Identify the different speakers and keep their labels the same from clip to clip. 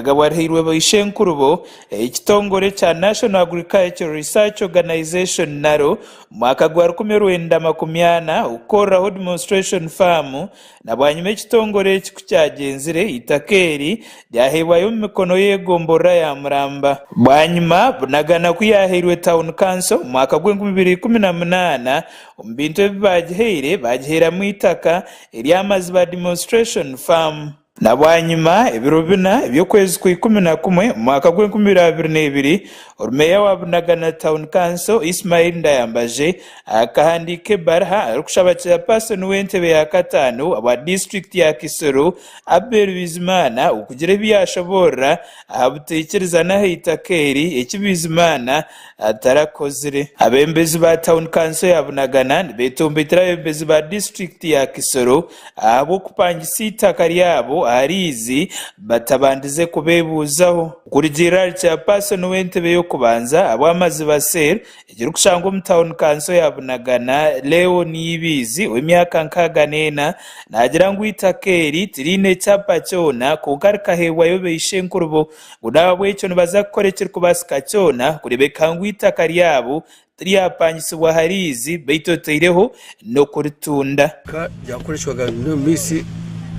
Speaker 1: Bwarihairwe baishenkurubo ekitongore kya National Agricultural Research Organisation, NARO, omu mwaka gwa 1940 okukoreraho Demonstration Farm na bwanyima ekitongore eki ku kyagyenzire eitaka eri ryaheebwayo omu mikono y'egomborora ya Muramba. Bwanyima Bunagana ku yaahairwe Town Council omu mwaka gw'enkumi ibiri ikumi na munaana, omu bintu ebi baagihaire baagihairamu eitaka ery'amaziba Demonstration Farm. Na bwanyima, ebiro bina eby'okwezi kwa 11 omu mwaka gw'enkumi ibiri 22, Orumeeya wa Bunagana Town Council, Ismail Ndayambaje akahandiika ebaruha arikushaba Chairperson w'entebe ya kataano owa disiturikiti ya Kisoro, Abel Bizimana okugira ebi yaashoboorora aha butaikirizana aha itaka eri, eki Bizimana atarakozire. Abeebembezi ba Town Council ya Bunagana nibetomboitera abeebembezi ba disiturikiti ya Kisoro ahabw'okupangisa eitaka ryabo aha riizi batabandize kubeebuuzaho. Kurugiirira ahari Chairperson w'entebe y'okubanza ahabw'amaziba Cell ekirikushangwa omu tauni kanso ya Bunagana, Leo Niyibizi ow'emyaka 64 naagira ngu eitaka eri tiriine kyapa kyona kwonka rikaheebwayo baishenkurubo ngu n'ahabw'ekyo nibaza kukora ekirikubaasika kyona kureebeka ngu eitaka ryabo Tiryapangisibwa ha riizi, beitu otaireho n'okuritunda.
Speaker 2: Itaka ryakoreshwaga omu minsi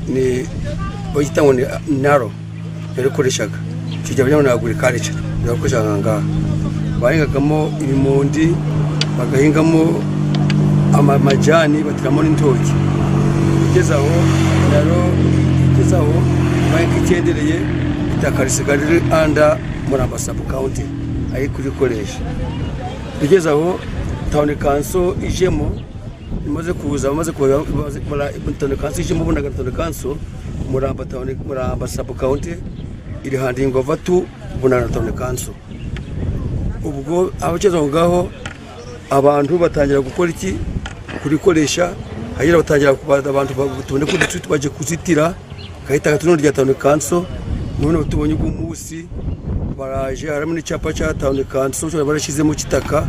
Speaker 2: ni bagita ngu ni naro erikoreshaga ekyo bagira ngu ni agriculture yakoreshaga ngaha bahingagamu ebimondi bagahingamu amajani bateramu n'entookye gyezaho naro gyezaho ebaye nk'ekyendereye itaka risigara riri under Muramba sub county. ahi kurikoresha. Rigyezaho tawuni kanso ijemu emaze kuza bamaze tawuni kanso ijemu Bunagana tawuni kanso Muramba tawuni Muramba sabu kawunti eri handingi ova tu Bunagana tawuni kanso. Obwo abakyezaho aho ngaho abantu batangira kukora ki? Kurikoresha hagira batangira abantu tubone bagye kuzitira Kahita kati rya tawuni kanso mbwenu tubonye ogu omunsi baraje harimu n'ekyapa kya tawuni kanso kyona barakizemu kitaka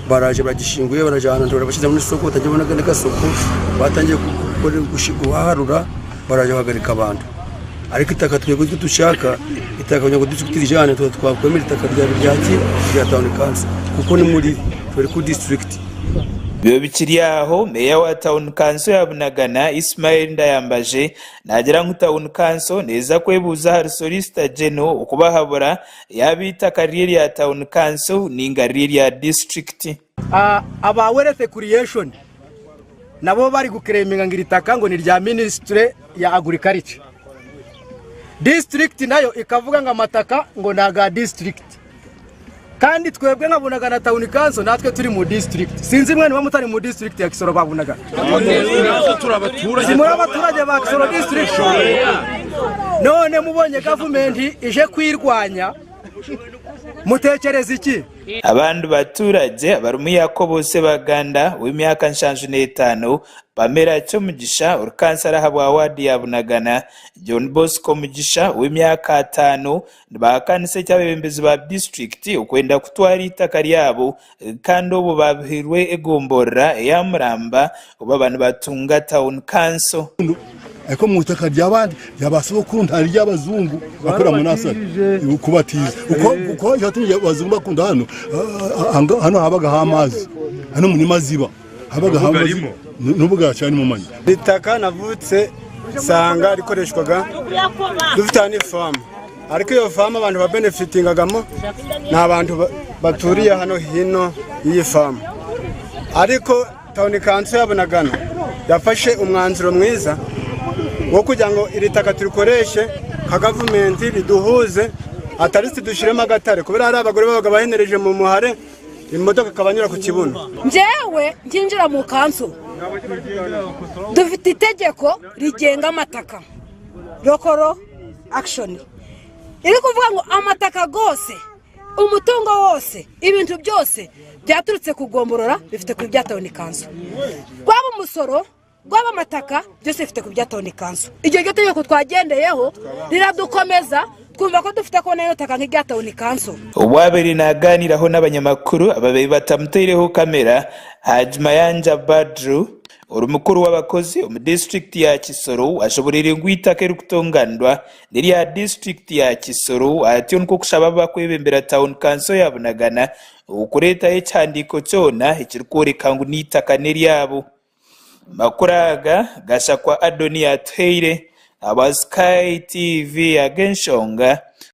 Speaker 2: baraje bagishingwire baraje ahantu barashyizemu n'isoko batagira n'akasoko batangiye kuhaharura baraje bahagarika abantu ariko itaka twebwe eki tushaka itaka kugira ngu turijane twakwemera itaka ryaki rya tawuni kanso kuko nimuri turi ku disiturikiti.
Speaker 1: Ebyo bikiri aho, Meeya wa tauni kanso ya Bunagana, Ismael Ndayambaje naagira ngu tauni kanso neeza kwebuuza ahari Solicitor General okubahabura yaaba eitaka riri erya tauni kanso ninga riri erya disiturikiti.
Speaker 3: Aba Wealth Creation nabo bari guclaiminga ngu iri taka ngu nirya ministry ya agriculture. District nayo ekavuga ngu amataka ngu naga district. Kandi twebwe nka Bunagana Town Council natwe turi mu district. Sinzi mwe niba mutari mu district ya Kisoro ba Bunagana. Si muri abaturage ba Kisoro district. None mubonye gavumenti ije kwirwanya mutekereza iki?
Speaker 1: Abandi baturagye abarimu Yakobo Ssebaganda ow'emyaka 75, Pamela Kyomugisha ori kansara ahabwa waadi ya Bunagana, John Bosco Mugisha ow'emyaka ataano, Nibahakanisa eky'abeebembezi ba disiturikiti okwenda kutwara eitaka ryabo kandi obwo babihairwe egomborora eya Muramba obu baba nibatunga Town Council.
Speaker 4: Ariko mu itaka ry'abandi rya sogokuru ntari ry'abazungu bakora mu nasari kubatiza uko uko yatumye abazungu bakunda hano hano habagaho amazi hano muri maziba habagaho amazi n'ubu garacyari mu manyi.
Speaker 5: Itaka navutse nsanga rikoreshwaga dufite hano ifamu ariko iyo famu abantu babenefitingagamo ni abantu baturiye hano hino y'iyi famu ariko tawuni kanso ya Bunagana yafashe umwanzuro mwiza wo kugira ngo iri taka turikoreshe nka gavumenti riduhuze atarisi dushyiremo agatare kubera hari abagore babaga bahenereje mu muhare imodoka ikabanyura ku kibuno.
Speaker 6: Njyewe nkinjira mu kanso dufite itegeko rigenga amataka rokoro akishoni iri kuvuga ngo amataka yose umutungo wose ibintu byose byaturutse ku gomborora bifite ku bya tawuni kanso waba umusoro rwaba amataka byose bifite ku bya tawuni kanso iryo ryo tegeko twagendeyeho riradukomeza twumva ko dufite kubona rino taka nk'irya tawuni kanso.
Speaker 1: Owaabaire naaganiraho n'abanyamakuru ababaire batamutaireho kamera, Haji Mayanja Badru, Ori mukuru w'abakozi omu disiturikiti ya Kisoro ashoboreire ngu eitaka erikutonganirwa n'erya disiturikiti ya Kisoro atyo nikwo kushaba abakwebembera tauni kanso ya Bunagana okureetaho ekihandiiko kyona ekirikworeka ngu n'eitaka n'eryabo. Amakuru aga gashakwa Adoniya Atuhaire ahabwa Sky TV ag'enshonga.